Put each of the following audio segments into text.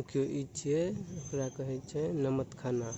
देखियो ई छियै, एकरा कहै छै नमतखाना।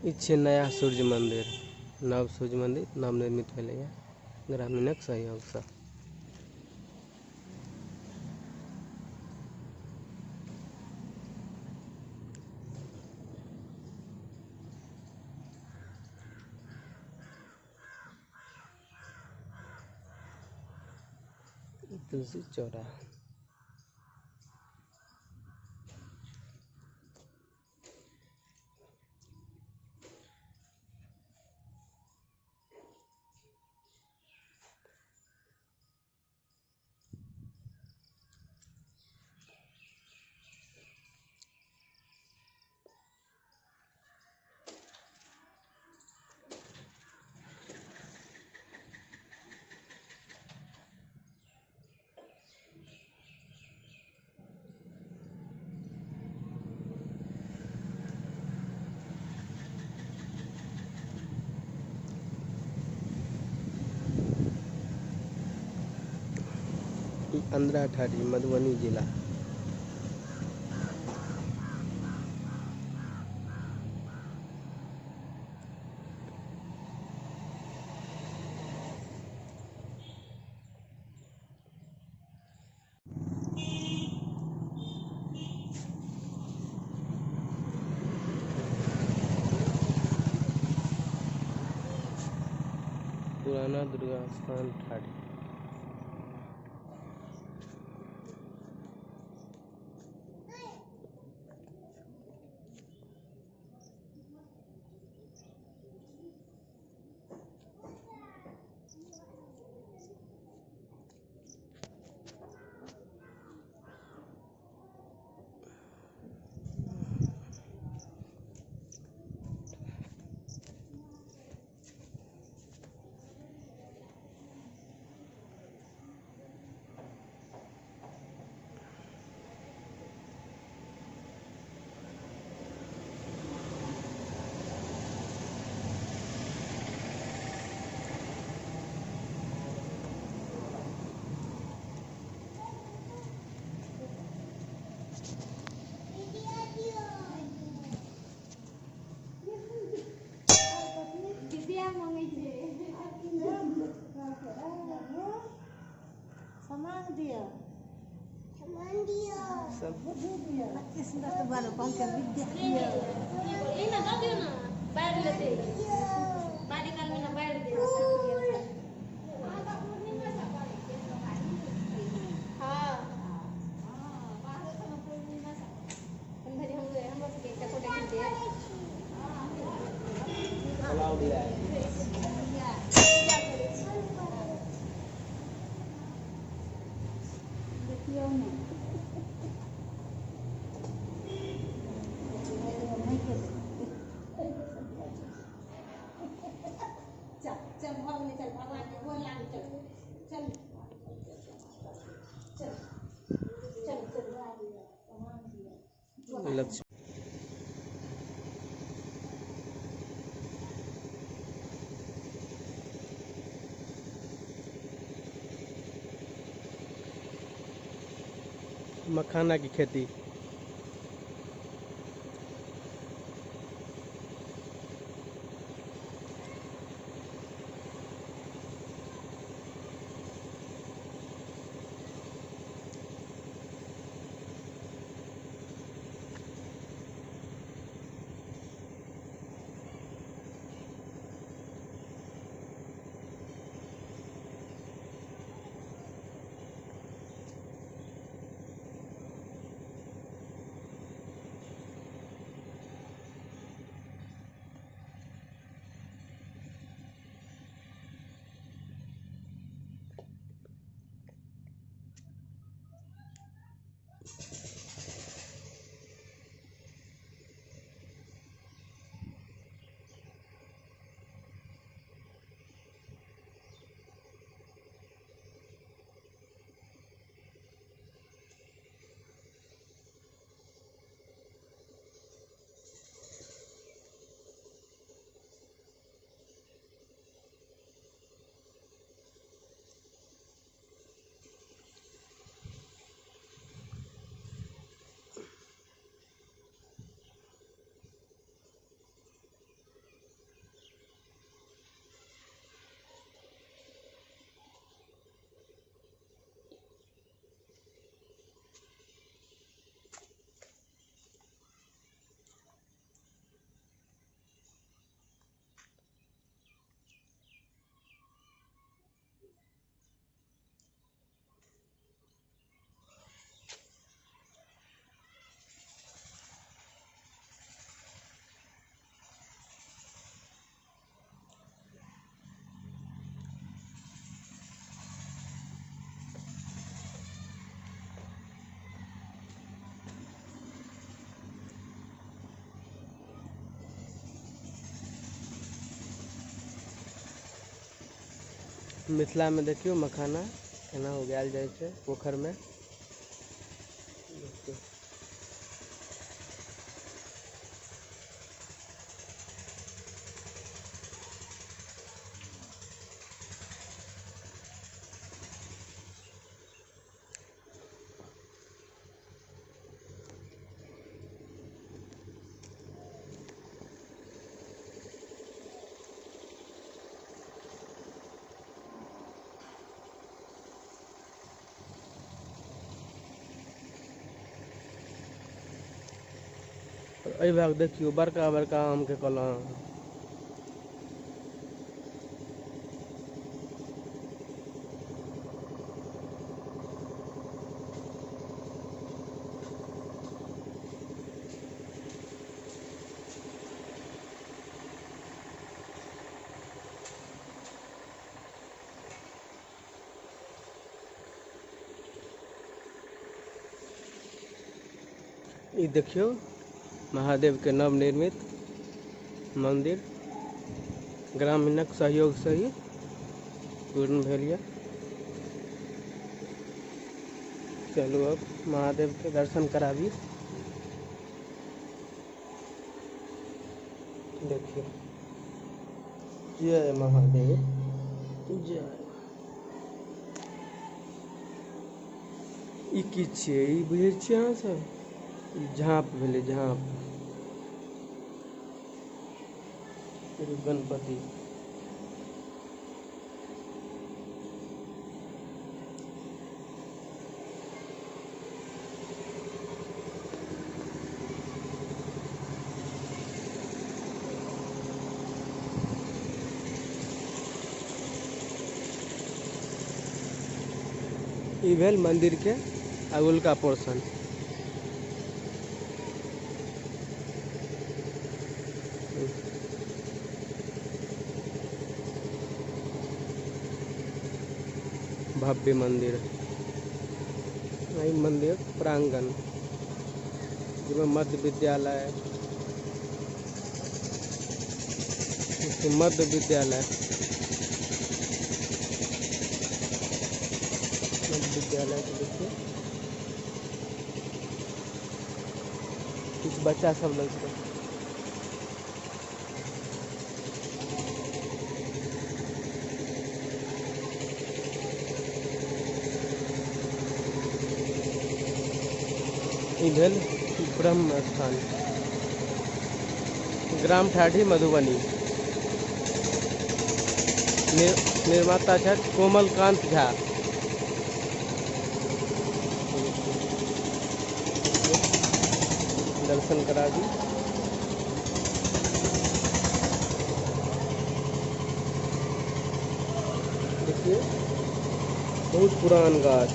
ई छियै नया सूर्य मंदिर, नव सूर्य मंदिर नवनिर्मित भेलैए ग्रामीणक सहयोगसँ। तुलसी चौरा। अंद्राठाड़ी मधुबनी जिला। पुराना दुर्गा स्थान ठाड़ी। सामान दिया, सामान दिया, सब दिया। अति सुंदर तो बालो पंख विद्या दिया। ए ना दो दियो ना, बाहर लेते। बाहर निकाल में ना बाहर दे। हां हां बाहर से ना पूर्णिमा सा। अंदर हम लोग के एकटा कोटा दे। अलाउ दिया। चल चल भगवान चल भगवान के गोर लाग चल चल चल चल चल लक्ष्मी मखाना की खेती। मिथिला में देखियो मखाना केना उगायल जाय छै पोखर में। देखियौ एहि भाग देखियो बड़का बड़का आम के कलम। ई देखियो महादेव के नवनिर्मित मंदिर ग्रामीणक सहयोग से ही पूर्ण भेल ये। चलू अब महादेव के दर्शन कराबी। देखिए जय महादेव जय। ई की छियै? ई बुझै छियै अहाँ सब? ई झाँप भेलै, झाँप। गणपति ई भेल मंदिर के अगुलका पोर्शन। भव्य मंदिर, मंदिर प्रांगण जिसमें मध्य विद्यालय, मध्य विद्यालय, मध्य विद्यालय के देखिए कुछ बच्चा सब लग रहे। ई भेल ब्रह्म स्थान, ग्राम ठाढ़ी मधुबनी। निर्माता छथि कोमलकांत झा। दर्शन करा दी। देखिए बहुत पुरान गाछ।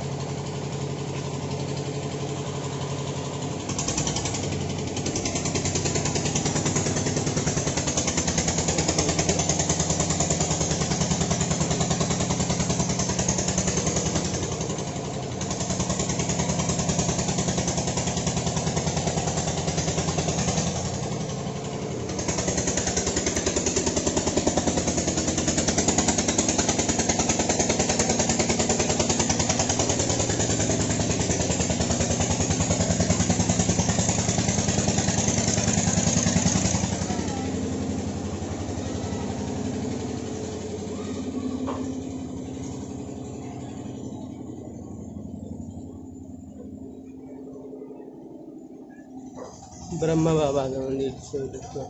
ब्रह्मा बाबा के मंदिर से देखियो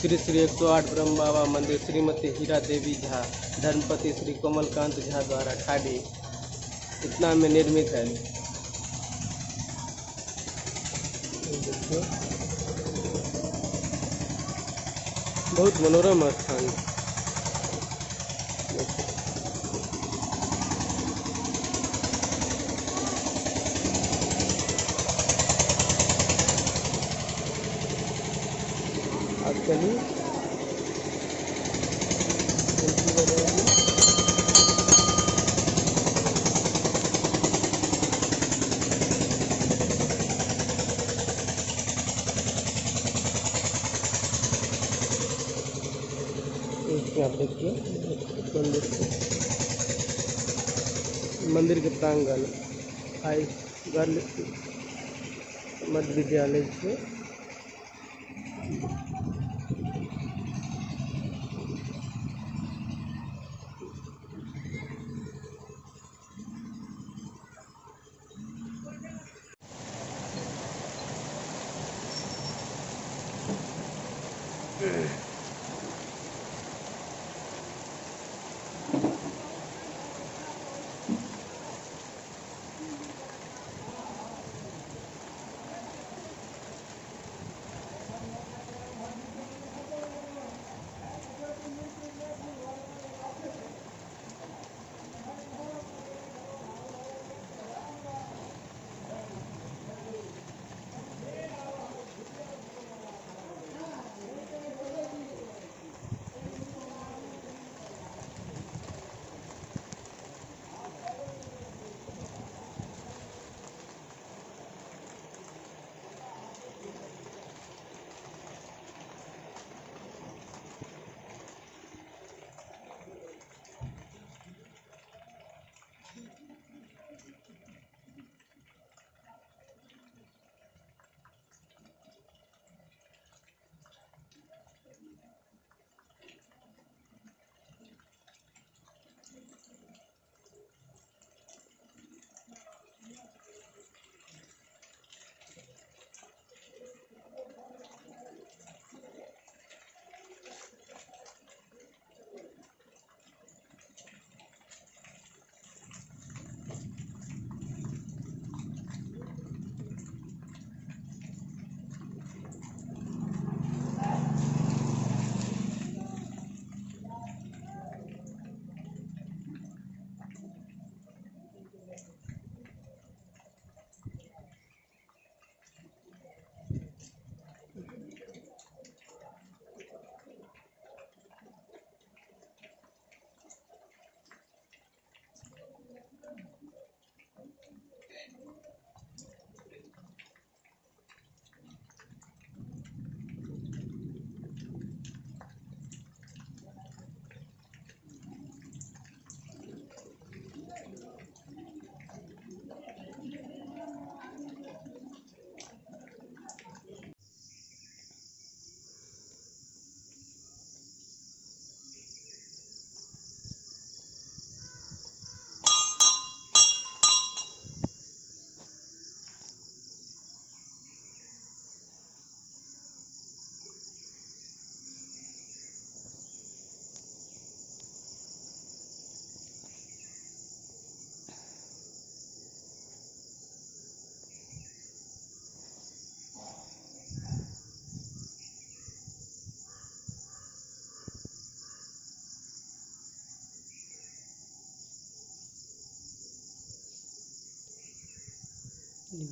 श्री श्री 108 ब्रह्म बाबा मंदिर श्रीमती हीरा देवी झा धर्मपति श्री कमलकांत झा द्वारा ठाढ़ी इतना में निर्मित है। देखियो बहुत मनोरम स्थान। अब चलिए देखियौ मंदिर के, मंदिर के प्रांगण आई गर्ल मध्य विद्यालय छै।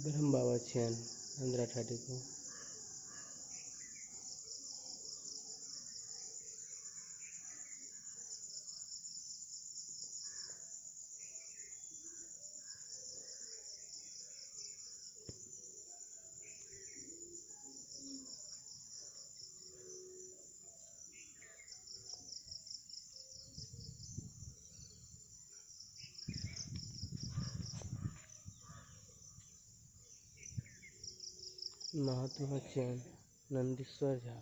ब्रह्म बाबा छियन अंधराठाढ़ी के। महात्मा छियन नंदीश्वर झा।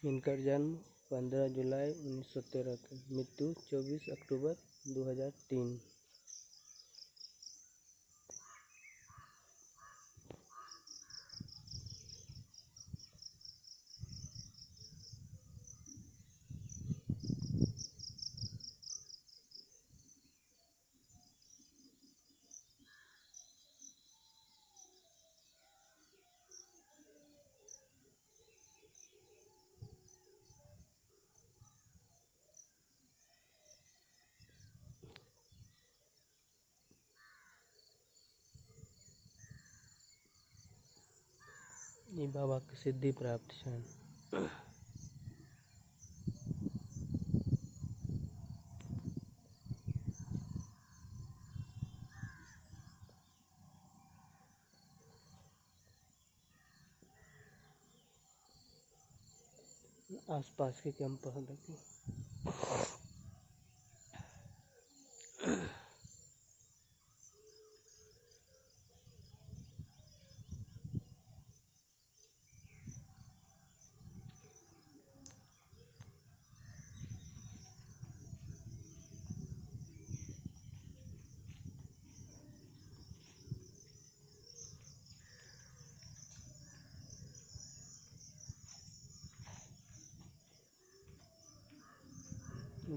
इनकर जन्म 15 जुलाई 1913 के, मृत्यु 24 अक्टूबर 2003। ई बाबा के सिद्धि प्राप्त छनि। आसपास के कैंपस देखियौ।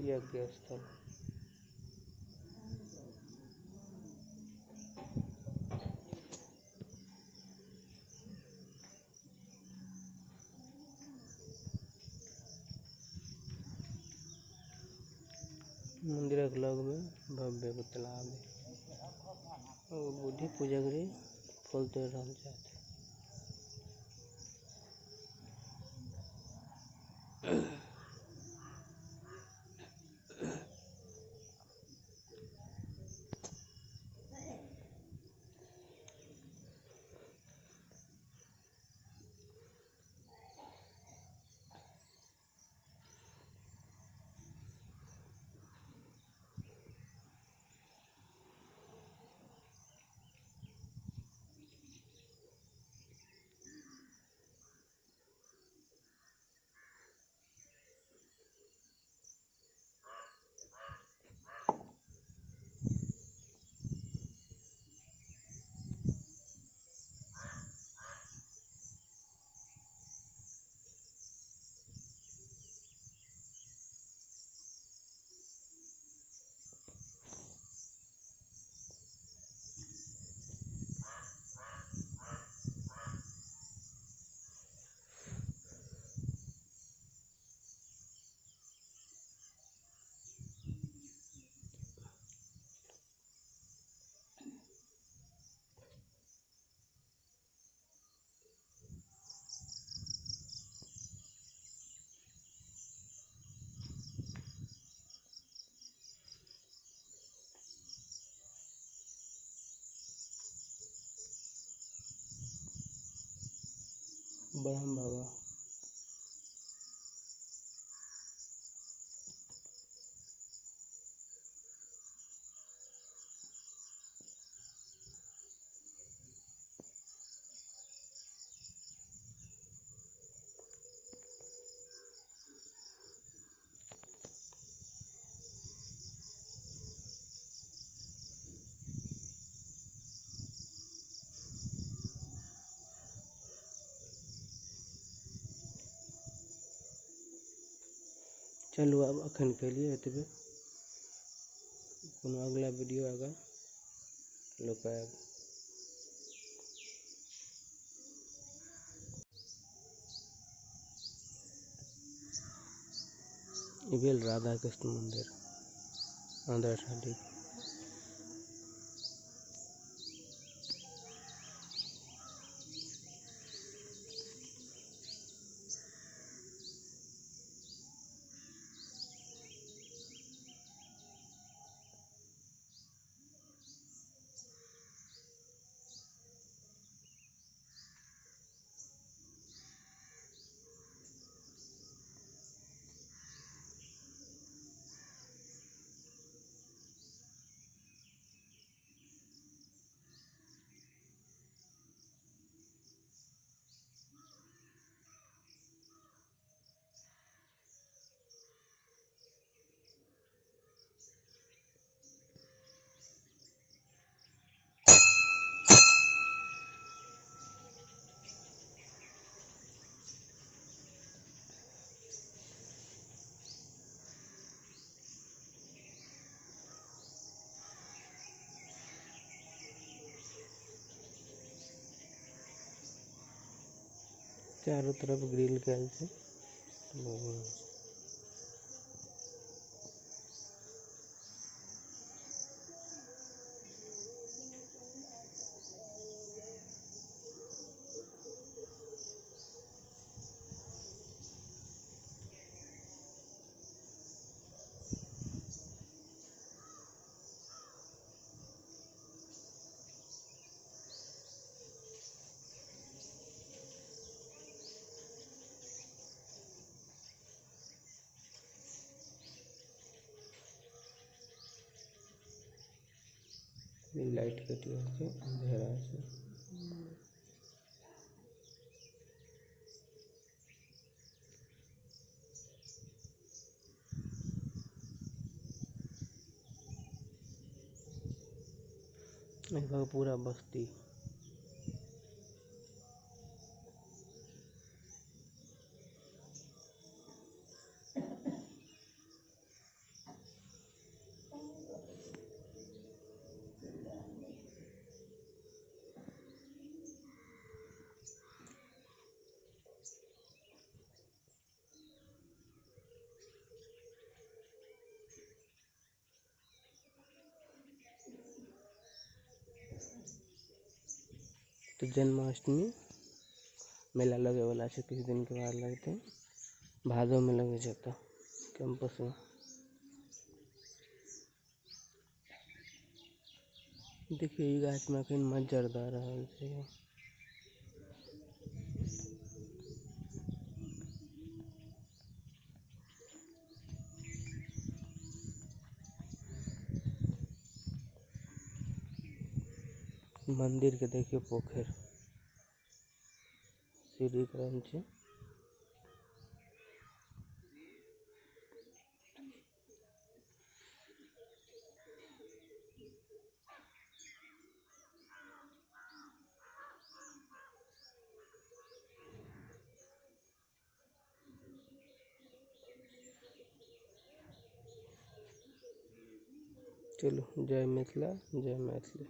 यज्ञ स्थल। मंदिरक लग में भव्य एगो तालाब है। एगो बूढ़ी पुजगरी फूल तोड़ रहल छथि। ब्रह्म बाबा। चलू आब अखन के लिए एतबे, कोनो अगला वीडियो आगा लोक आयब। ई भेल राधा कृष्ण मंदिर आंध्र। चारों तरफ ग्रिल कयल छै। लाइट कटि गेल छै, अंधेरा छै। लगभग पूरा बस्ती। तो जन्माष्टमी मेला लगे वाला छै, किछु दिन के बाद लगते, भादो में लगे छै तो कैंपस में। देखिए ई गाछ में अखन मज्जर द रहल छै। मंदिर के देखियो पोखर सीढ़ी करल छै। चलू, जय मिथिला, जय मैथिली।